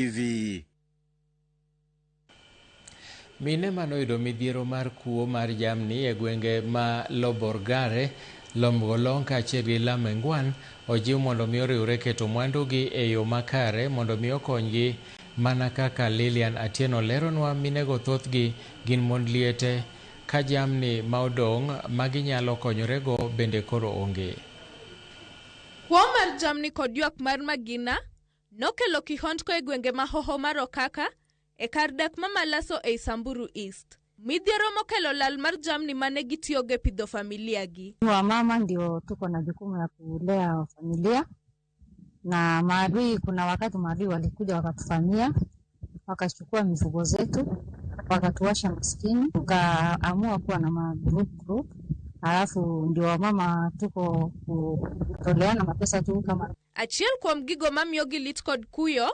TV. Mine manoyudo midhiero mar kuo mar jamni e gwenge ma Loborgare, Lomgolong kaachiel gi Lamengwan ojiw mondo mi oriwre keto mwandugi e yo makare mondo mi okonygi mana kaka Lilian Atieno leronwa minego thothgi gin mond liete ka jamni ma odong' ma ginyalo konyorego bende koro onge. Kuo mar jamni kod ywak mar magina nokelo kihondko e gwenge ma hoho mar Okaka e kar dak ma Malaso ei Samburu East. Midhiero mokelo lal mar jamni mane gitiyogo e pidho familia gi. Wamama ndio tuko na jukumu ya kulea familia na maadui, kuna wakati maadui walikuja wakatuvamia, wakachukua mifugo zetu, wakatuacha maskini, tukaamua kuwa na ma group group, alafu ndio wamama tuko kutoleana mapesa tu kama. Achiel kuom gigo mamiyogi lit kod kuyo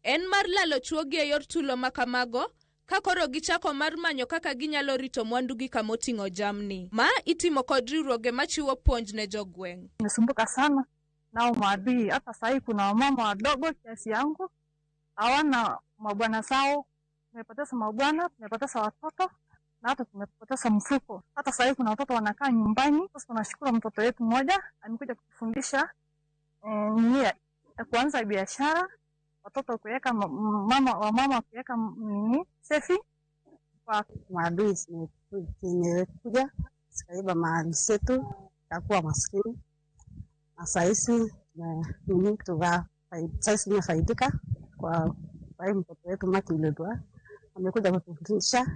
en mar lalo chuogi e yor tulo ma kamago ka koro gichako mar manyo kaka ginyalo rito mwandugi kamoting'o jamni. Ma itimo kod riwruoge machiwo puonj ne jogweng'. Nimesumbuka sana nao maadui. Hata sahii kuna wamama wadogo kiasi yangu hawana mabwana zao. Tumepoteza mabwana, tumepoteza watoto na hata tumepoteza mfuko. Hata sahii kuna watoto wanakaa nyumbani. Sasa tunashukuru mtoto wetu mmoja amekuja kutufundisha nia ya kuanza biashara, watoto kuweka mama wamama kuweka nini saving kwa Maadui zimekuja zikaiba mali zetu, tukakuwa maskini na sahizi nini sahizi tumefaidika kwa hii mtoto wetu Martin Ledwa amekuja kutufundisha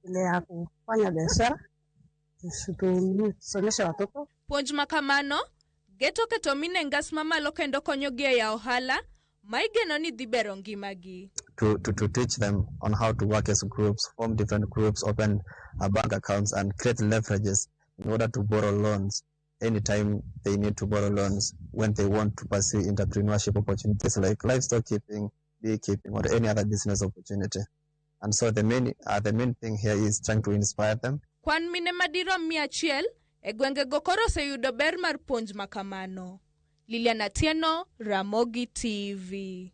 ile ya kufanya biashara, tusomeshe watoto. Puonj ma kamano geto keto mine ngas mamalo kendo konyogi e yawo ohala ma igeno ni dhi bero ngimagi. To teach them on how to work as groups, form different groups, open bank accounts, and create leverages in order to borrow loans anytime they need to borrow loans when they want to pursue entrepreneurship opportunities like livestock keeping, beekeeping, or any other business opportunity. And so the main thing here is trying to inspire them. Kwan mine madirom 100 e gwengego koro oseyudo ber mar puonj ma kamano. Lilian Atieno, Ramogi TV.